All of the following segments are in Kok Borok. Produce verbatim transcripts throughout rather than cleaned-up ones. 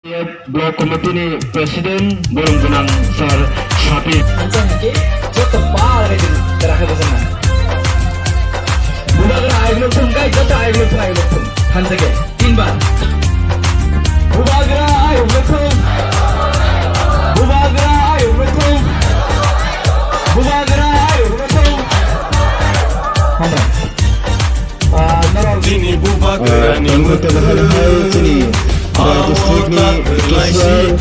Block Committee ni President Borom Gwnang Sir Sapi. Hamsa hake joto pal hai din tera hai bojana. Bubagra ayuk lok thum kai joto ayuk lok thum ayuk lok thum. Hamsa ke tin bar. Bubagra ayuk lok thum. Bubagra ayuk lok thum. Bubagra ayuk lok thum. Hamsa. Chini bubagrani mwkhwtwng hai chini Bai district ni K C R,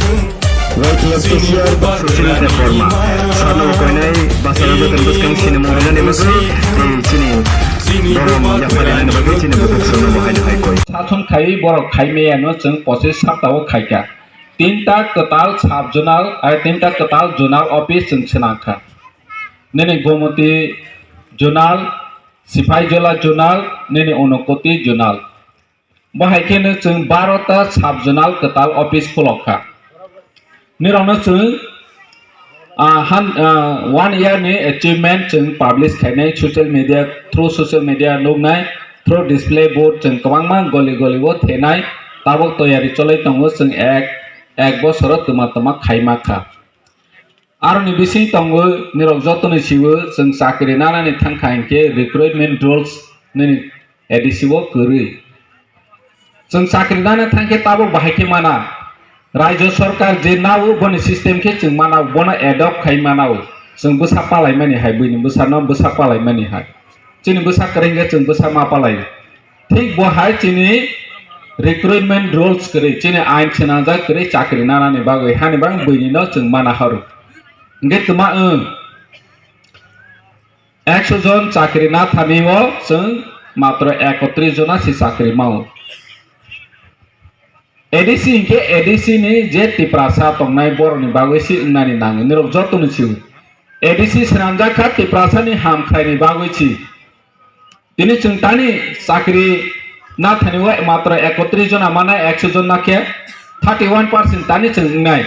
Bai T F K C R, Sri Debbarma. Sarno koinai basara beton bwskang sini mungkha ni mwkhwtwng, tei chini borom yapharina ni bagwi chini bwkhak sarno bo hai hai koi. Sason khai borok khai maya no chwng pochis sapta o khai kha. Tinta kwtal sub zonal, ai tinta kwtal zonal office chwng swnang kha. Nini Gomoti zonal, Sipaijola zonal, nini Unakoti zonal. Bo hai kheno chwng baro ta sub zonal kwtal office khulok kha. Nirokno chwng, ah, han, ah, one year ni achievement chwng publish khainai social media, through social media nuknai, through display board chwng kwbangma goli goli o thenai, tabuk toyari cholai tongo chwng ek, ek bosoro twma twma khaima kha. Aroni bising tongo, nirok jotoni sibo chwng chakri nanani thangkha hinkhe recruitment rules nini A D C o kwrwi. Chwng chakri nana thangkhe tabuk bahai khe mana. Rajya sarkar je nao boni system khe chwng mana, bono adopt khai mana. Chwng bwsa palaimani hai, buini bwsano bwsa palaimani hai. Chini bwsa kwrwi hinkhe chwng bwsa ma palai. Thik bo hai chini recruitment rules kwrwi, chini ain swnamjak kwrwi chakri nanani bagwi, hani bang buini no chwng mana horo. Hinkhe twma wng, ekso jon chakri nathani o chwng matro ekotris jona se chakri mao. A D C hinkhe A D C ni je Tiprasa tongnai borokni bagwi se wngnani nango, nirok jotoni sio. A D C swnamjak kha Tiprasa ni hamkrai ni bagwi se. Tini chwng tani chakri nathani o matro ekotris jona mana, ekso jon na khe thirty one percent tani chwng wngnai.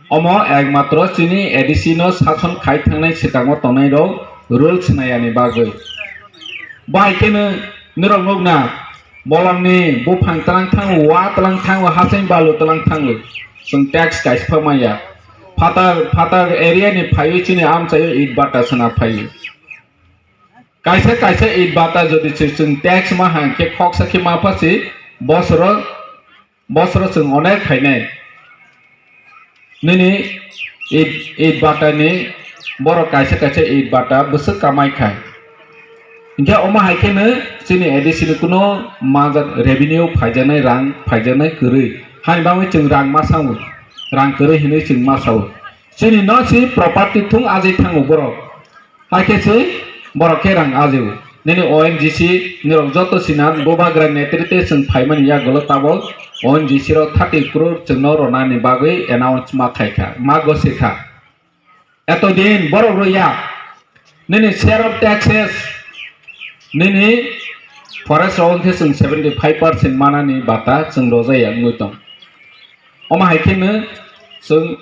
Omo ekmatro chini A D C no sason khai thangnai swkango tongnai rok rules nayani bagwi. Bai kheno norok nukna bolongni buphang tlang thango, wa tlang thango, hasain balu tlang thango. Chwng tax kaisa pha maya. Phatar, phatar area ni phaiwi chini amchaio it bata sana phaiwi. Kaisa kaisa it bata jodi se chwng tax ma hang khe khoksa khe ma pha se bosoro, bosoro chwng onek phainai. Nini it, it bata ni borok kaisa kaisa it bata bwswk kamai khai. Hinkhe omo hai kheno chini A D C ni kuno manjak revenue phaijaknai rang phaijaknai kwrwi. Hani bagwi chwng rang ma sao, rang kwrwi hinwi chwng ma sao. Chini no si property thung ajai thango borok. Hai khe se borok khe rang ajio. Nini O N G C nirok joto sina bubagra netrite chwng phaimani yagulo tabok O N G C rok thirty crore chwngno ronani bagwi announce ma khai kha, ma gosi kha. Eto din borok rwya. Nini share of taxes, nini forest rok khe chwng seventy five percent manani bata chwng rojaya wngwi tong. Omo hai kheno chwng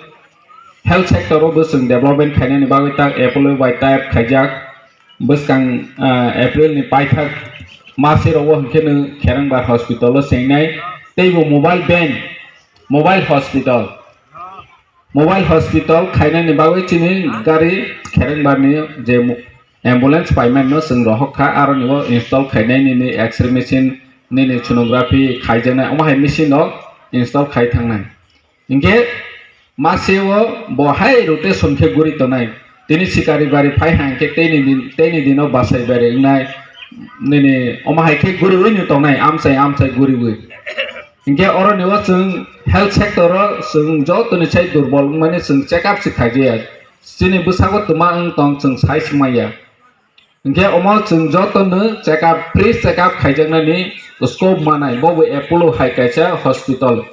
health sector o bo chwng development khainani bagwi tak Apollo bai type khaijak. Bwskang, ah, April ni paithak masi rogo hinkhe no Kherengbar hospital o chengnai tei bo mobile van, mobile hospital, mobile hospital khainani bagwi chini gari Kherengbar ni je mo-, ambulance paimani no chwng rohok kha, aroni o install khainai nini X-ray machine, nini sonography khaijaknai omo hai machine rok install khai thangnai. Hinkhe masio bo hai rotation khe guri tonai. Tini sikari bari phai hang khe teini din, teini dino bachai bari wngnai. Nini omo hai khe guriwi no tongnai, amchai amchai guriwi. Hinkhe oroni o chwng health sector o chwng jotoni sai durbol wngmani chwng check up se khaijaya. Chini bwsago twma wng tong chwng sai swmaiya. Hinkhe omo chwng jotono check up, free check up khaijaknani scope manai, bo bo Apollo hai kaisa hospital.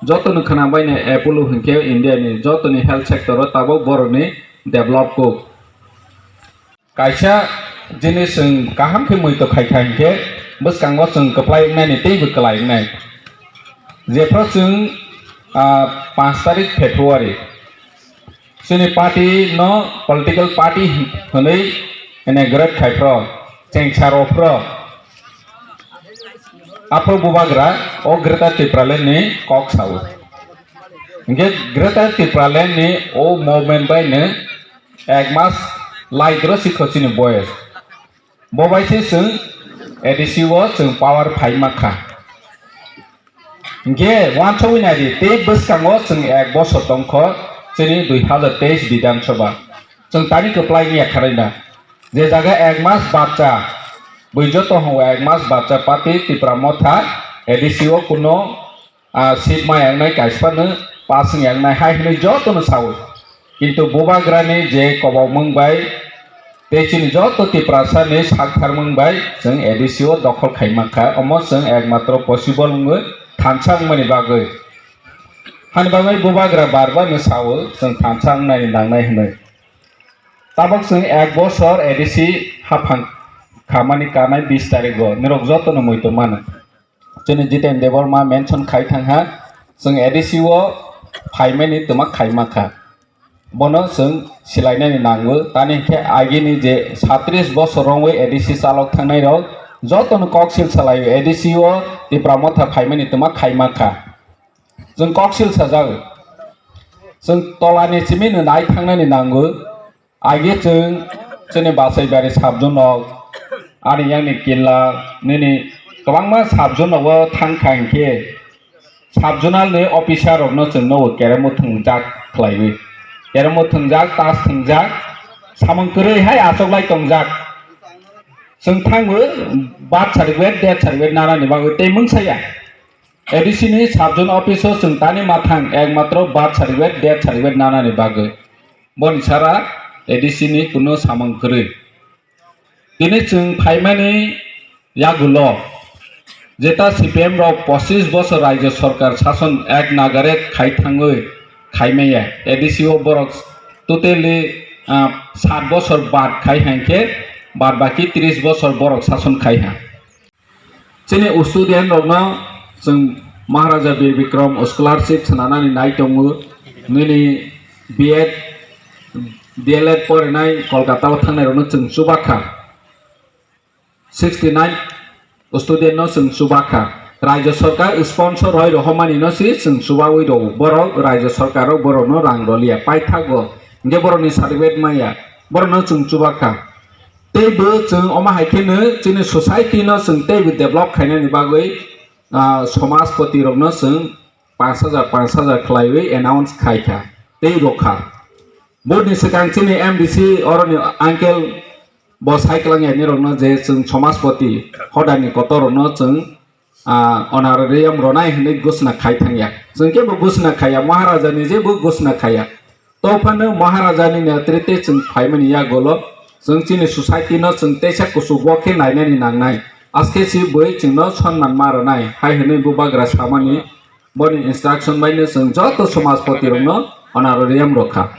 Jotono khwnabaino Apollo hinkhe India ni jotoni health sector o tabuk borokni develop kuk. Kaisa jinis chwng kaham khe muito khaikha hinkhe bwskango chwng kwplai wngnani teibo kwlai wngnai. Jephru chwng, ah, panch tarik February, chini party no political party hwnwi inaugurate khai phro, chengsa rw phro. Aphuru bubagra o Greater Tipraland ni kok sao. Hingke Greater Tipraland ni o movement bai no ek mas lai dro sikho chini boyes. Bo bai se chwng A D C o chwng power phai mankha. Hingke wansogwi naidi, tei bwskango chwng ek bosor tongkho chini dui hazar teis Bidhan Sabha. Chwng tani kwplai wngya kharwi na. Je jaga ek mas bacha, bui joto hwngo ek mas bacha party Tipra Motha A D C o kuno, ah, seat ma yangnai kaisa no pass wng yangnai hai hwnwi jotono sao. Kintu bubagrani je kobokmung bai tei chini joto Tiprasa ni saktharmung bai chwng A D C o dokhol khai mankha, omo chwng ekmatro possible wngwi thansa wngmani bagwi. Hani bagwi bubagra bar bar no sao chwng thansa wngnani nangnai hwnwi. Tabok chwng ek bosor A D C haphang khamani kanai bis tarigo, norok jotono muitu mano. Chini Jiten Debbarma mention khai thangha, chwng A D C o phaimani twma khai mankha. Bono chwng silainani nango, tani hinkhe agini je satris bosor romwi A D C chalok thangnai rok jotono koksil salaio, A D C o Tipra Motha phaimani twma khai mankha. Chwng koksil sajago. Chwng tolani simi no nai thangnani nango. Age chwng chini Basaibari subzone rok, ani yang ni Killa, nini kwbangma subzone rogo thang kha hinkhe, subzonal ni officer rokno chwng no keremo thwngjak khlaiwi. Keremo thwngjak, tas thwngjak, samung kwrwi hai achoklai tongjak. Chwng thango birth certificate, death certificate nanani bagwi tei mungsaya. A D C ni subzone office o chwng tani mathang ekmatro birth certificate, death certificate nanani bagwi. Boni sara A D C ni kuno samung kwrwi. Tini chwng phaimani yagulo jeta C P M rok pochis bosor rajyo sarkar sason ek nagare khai thangwi khaimaya. A D C o borok totally, ah, sat bosor bad khai hainkhe bad baki tris bosor borok sason khai ha. Chini student rokno chwng Maharaja Bir Bikram scholarship swnanani nai tongo. Nini B Ed, D L Ed porinai Kolkata o thangnai rokno chwng chubakha. Sixty nine student no chwng chubakha. Rajya sarkar sponsor roi rohormani no si chwng chubawi rwo. Borok rajya sarkar o borok no rang roliya. Paithago. Hingke borok ni certificate maya. Borok no chwng chubakha. Tei bo chwng omo hai kheno chini society no chwng tei bo develop khainani bagwi, ah, somajpoti rokno chwng panch hajar, panch hajar khlaiwi announce khai kha tei rw kha. Boni swkang chini M D C oroni uncle bo sai kwlangya nirokno je chwng somajpoti hodani kotor rokno chwng ah, honorarium rwnai hwnwi ghosna khai thangya. Chwng khe bo ghosna khaiya, Maharaja ni je bo ghosna khaiya. Tophano Maharaja ni netrite chwng phaimani yagulo chwng chini society no chwng teisa kuchugo khe nainani nangnai. Aske si bui chwngno sonman ma rwnai, hai hwnwi bubagra samani. Boni instruction bai no chwng joto somajpoti rokno honorarium rwkha.